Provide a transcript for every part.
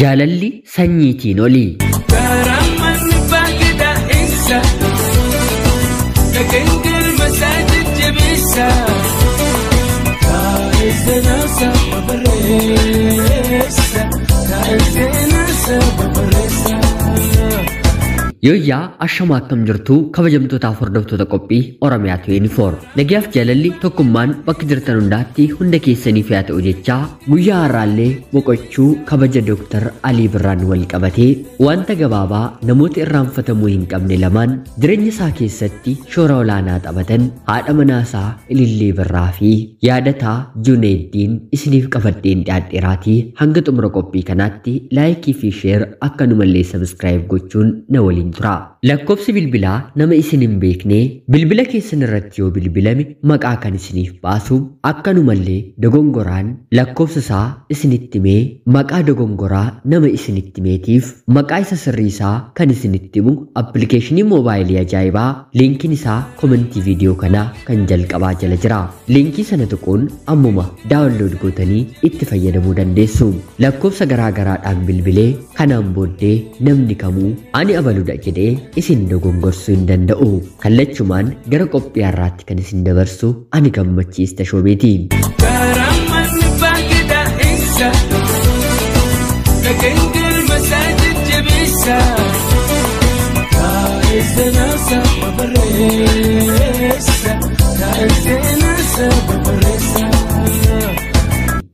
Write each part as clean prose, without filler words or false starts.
Jaalalli sanyiitiin olii. Yooyyaa ashamaa akkam jirtuu kabajamtootaaf hordoftoota qophii Oromiyaa 24. Nagayaaf jaalalli tokkummaan bakka jirtan hundaatti hunda keessaniif haa ta'u jechaa guyyaa har'aallee boqochuu kabaja Dooktar Alii Birraan wal qabatee wanta gabaabaa namoota irraanfatamuu hin qabne lamaan jireenya isaa keessatti shoora olaanaa taphatan haadha manaasaa Ilillii Birraa fi yaadataa Juneeddiin isiniif qabadheen dhiyaadheeraatii hanga xumura qophii kanaatti like fi share akkanumallee subscribe gochuun na waliin tura. Lakkoofsi bilbilaa nama isin hin beekne bilbila keessan irratti yoo bilbilame maqaa kan isiniif baasu akkanumallee dogongoraan lakkoofsa isaa isinitti himee maqaa dogongoraa nama isinitti himeetiif maqaa isa sirrii isaa kan isinitti himu appilikeeshinii moobaayilii ajaa'ibaa liinkiin isaa komentii viidiyoo kanaa kan jalqabaa jala jira. Liinkii sana tuquun ammuma daawunlood gootanii itti fayyadamuu dandeessu. Lakkoofsa garaa garaadhaan bilbilee kanaan booddee namni kamuu ani abaluudha jedhee isin dogongorsuu hin danda'u. Kallachumaan gara qophii har'aatti kan isin dabarsu ani Gammachiis Tashoomeeti.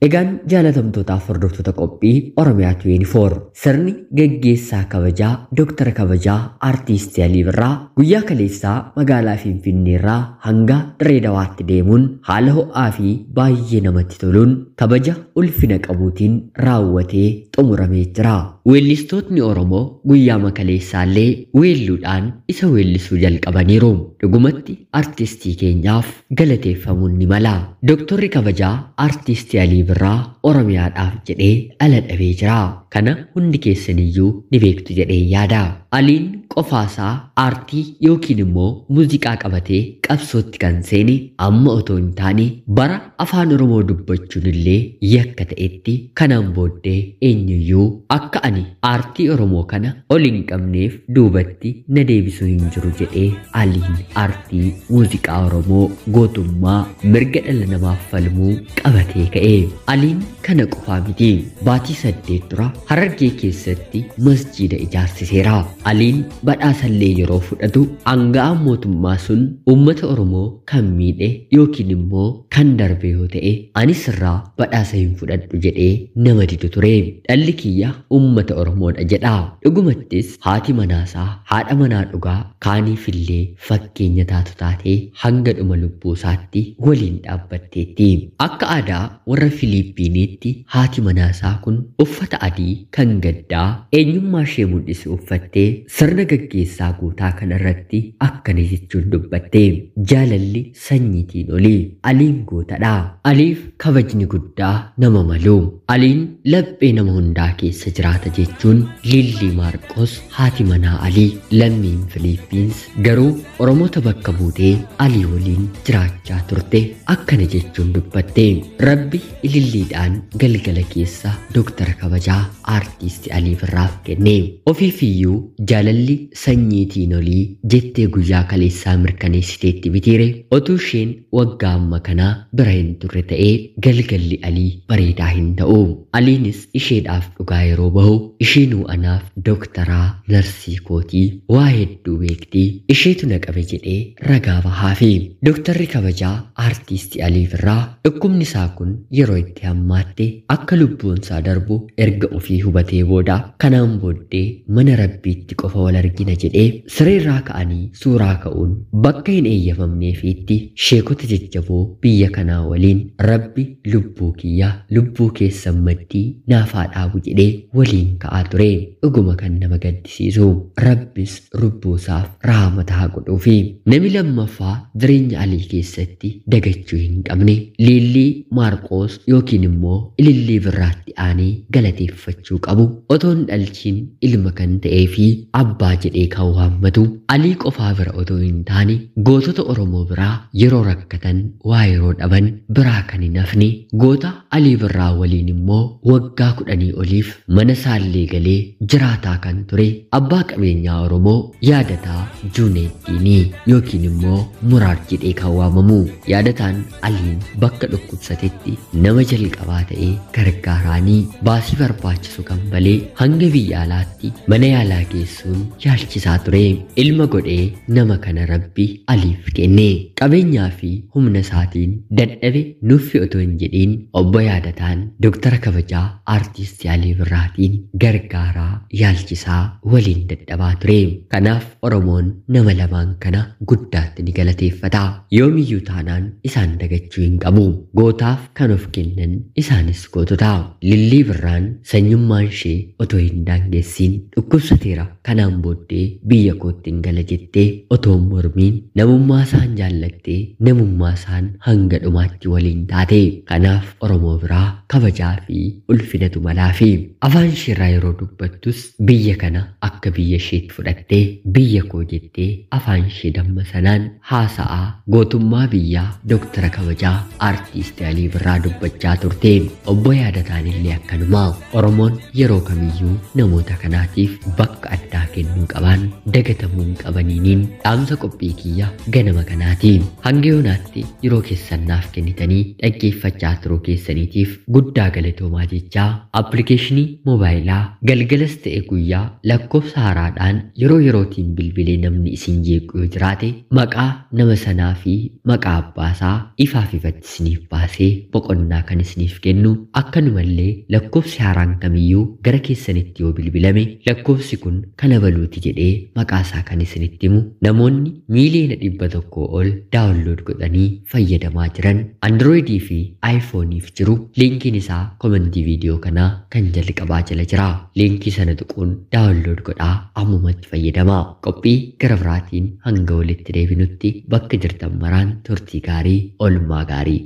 Egaan jaalatamtootaaf hordoftoota qophii Oromiyaa 24 sirni geggeessaa kabajaa Dooktara kabajaa Artiistii Alii Birraa guyyaa kaleessaa magaalaa Finfinneerraa hanga Dirree Dawaatti deemuun haala ho'aa fi baay'ee namatti toluun kabaja ulfina qabuutiin raawwatee xumuramee jira. Weellistootni Oromoo guyyaa makaleessaallee weelluudhaan isa weellisuu jalqabaniiru. Dhugumatti artistii keenyaaf galateeffamuun ni mala. Dooktarri kabajaa Artiistii Alii Birraa Oromiyaadhaaf jedhee dhala dhabee jira. Kana hundi keessaniyyuu ni beektu jedhee yaada. Aliin qofaasaa aartii yookiin immoo muuziqaa qabatee qabsootti kan seene amma otoo hin taane bara afaan Oromoo dubbachuun illee yakka ta'etti kanaan booddee eenyuyyuu akka ani aartii Oromoo kana ol hin qabneef duubatti na deebisuu hin jiru jedhee Aliin aartii muuziqaa Oromoo gootummaa mirga dhala namaaf falmuu qabatee ka'e. Aliin kana qofaa miti. Baatii 8 dura Harargee keessatti masjiida ijaarsiseera. Aliin badhaasallee yeroo fudhatu aanga'aan mootummaa sun uummata Oromoo kan miidhe yookiin immoo kan darbe yoo ta'e anis irraa badhaasa hin fudhadhu jedhee nama didu ture. Dhalli kiyya uummata Oromoodha jedha. Dhugumattis haati manaasaa haadha manaa dhugaa kaaniifillee fakkeenya taatu taatee hanga dhuma lubbuu isaatti waliin dhaabbatteetti. Akka aadaa warra Filiippiiniitti haati manaasaa kun uffata adii kan gaddaa eenyummaa ishee mul'isu uffattee sirna gaggeessaa guutaa kanarratti akkana jechuun dubbatte. Jaalalli sanyiitiin olii. Aliin gootadha. Aliif kabajni guddaa nama malu. Aliin laphee nama hundaa keessa jiraata jechuun Lillii Maarqos haati manaa Alii lammiin Filiippiins garuu Oromoota bakka buutee Alii waliin jiraachaa turte akkana jechuun dubbatte. Rabbi ililliidhaan galgala keessa Dooktara kabajaa Artiistii Alii Birraaf kenne. Ofiifiyyuu jaalalli sanyiitiin olii jettee guyyaa kaleessaa mirkaneessiteetti bitiire otuu isheen waggaa amma kanaa bira hin turre ta'ee galgalli Alii bareedaa hin ta'u. Aliinis isheedhaaf dhugaa yeroo bahu isheenuu anaaf dooktaraa narsii kootii waa hedduu beektii isheetu na qabe jedhee ragaa bahaafi. Dooktarri kabajaa Artiistii Alii Birraa dhukkubni isaa kun yeroo itti hammaatte akka lubbuun isaa darbu erga ofii hubatee booda kanaan booddee mana rabbiitti qofa wal argina jedhee sireerraa ka'anii suuraa ka'uun bakka hin eeyyamamneefiitti sheekota jajjaboo biyya kanaa waliin rabbi lubbuu kiyya lubbuu keessan maddii naafaa dhaabu jedhee waliin ka'aa ture. Dhuguma kan nama gaddisiisu rabbis lubbuu isaaf rahmata haa godhuufi. Namni lammaffaa jireenya Alii keessatti dagachuu hin qabne Lillii Maarqoos yookiin immoo Ilillii Birraatti aanee galateeffamu. galateeffachuu qabu otoo hin dhalchiin ilma kan ta'ee fi abbaa jedhee kan waammatu Alii qofaa bira otoo hin taane gootota Oromoo biraa yeroo rakkatan waa yeroo dhaban biraa kan hin hafne goota Alii Birraa waliin immoo waggaa 10 oliif mana saallee galee jiraataa kan ture abbaa qabeenyaa Oromoo Yaadataa Juuneeddiinii yookiin immoo Muraar jedhee kan waamamu. Yaadataan Aliin bakka dhukkubsatetti nama jalqabaa ta'ee gargaaraanii baasii barbaachisu kan balee hanga biyya alaatti mana yaalaa geessuun yaalchisaa ture. Ilma godhee nama kana Rabbi Aliif kenne. Qabeenyaa fi humna isaatiin dadhabe nuffi otoo hin jedhiin obbo Yaadataan Dooktara kabajaa Aartisti Alii Birraatiin gargaaraa yaalchisaa waliin dadhabaa ture. Kanaaf Oromoon nama lamaan kana guddaatti ni galateeffata. Yoomiyyuu taanaan isaan dagachuu hin qabu. Gootaaf kan of kennan isaanis gootota. Lillii Birraan sanyummaan ishee otoo hin daangessin dhukkubsateera kanaan booddee biyya kootti hin gala jettee otoo hin mormiin namummaa isaan jaallattee namummaa isaan hanga dhumaatti waliin taate. Kanaaf Oromoo biraa kabajaa fi ulfinatu malaafi. Afaan isheerraa yeroo dubbattus biyya kana akka biyya isheetti fudhattee biyya koo jettee afaan ishee damma sanaan haasa'aa gootummaa biyyaa Dooktara kabajaa Aartisti Alii Birraa dubbachaa turte. Obbo Yaadataan illee akkanuma. Oromoon yeroo kamiyyuu namoota kanaatiif bakka addaa kennuu qaban dagatamuu hin qabaniiniin dhaamsa qophii kiyya ganama kanaati. Hanga yoonaatti yeroo keessan naaf kennitanii dhaggeeffachaa turuu keessaniitiif guddaa galatoomaa jechaa appilikeeshinii moobaayilaa galgalas ta'e guyyaa lakkoofsa haaraadhaan yeroo yerootiin bilbilee namni isin jeequ yoo jiraate maqaa nama sanaa fi maqaa abbaasaa ifaaf ifatti isiniif baasee boqonnaa kan isiniif kennu, akkanumallee lakkoofsi haaraan kamiyyuu gara keessanitti yoo bilbilame lakkoofsi kun kana baluuti jedhee maqaa isaa kan isinitti himu namoonni miiliyoona 100 ol daawunlood godhanii fayyadamaa jiran Androidii fi iPhoneif jiru. Liinkiin isaa komentii viidiyoo kanaa kan jalqabaa jala jira. Liinkii sana tuquun daawunlood godhaa ammumatti fayyadamaa. Qophii gara biraatiin hanga walitti deebinutti bakka jirtan maraan turtii gaarii, oolmaa gaarii.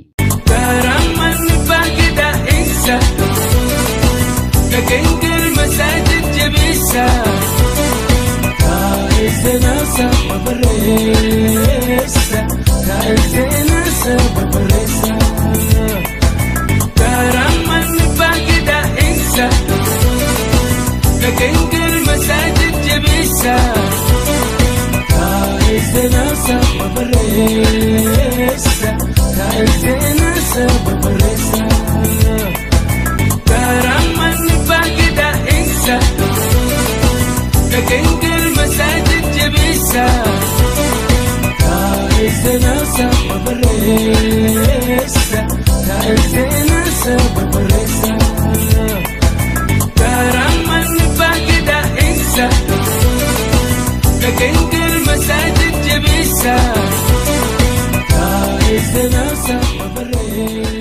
Karaman baagida isa dhageen galma isaa jajjabeessa. Taa'ee seenaa babarreessa. Taa'ee seenaa babarreessa. Karaman baagida isa dhageen galma isaa jajjabeessa. Taa'ee seenaa babarreessa. Taa'ee seenaa babarreessa. Karaman baagida isa dhageen galma isaa jajjabeessa. Taa'ee seenaa babarreessa. Taa'ee seenaa babarreessa. Karaman baagida isa dhageen galma isaa jajjabeessa. Taa'ee seenaa babarreessa.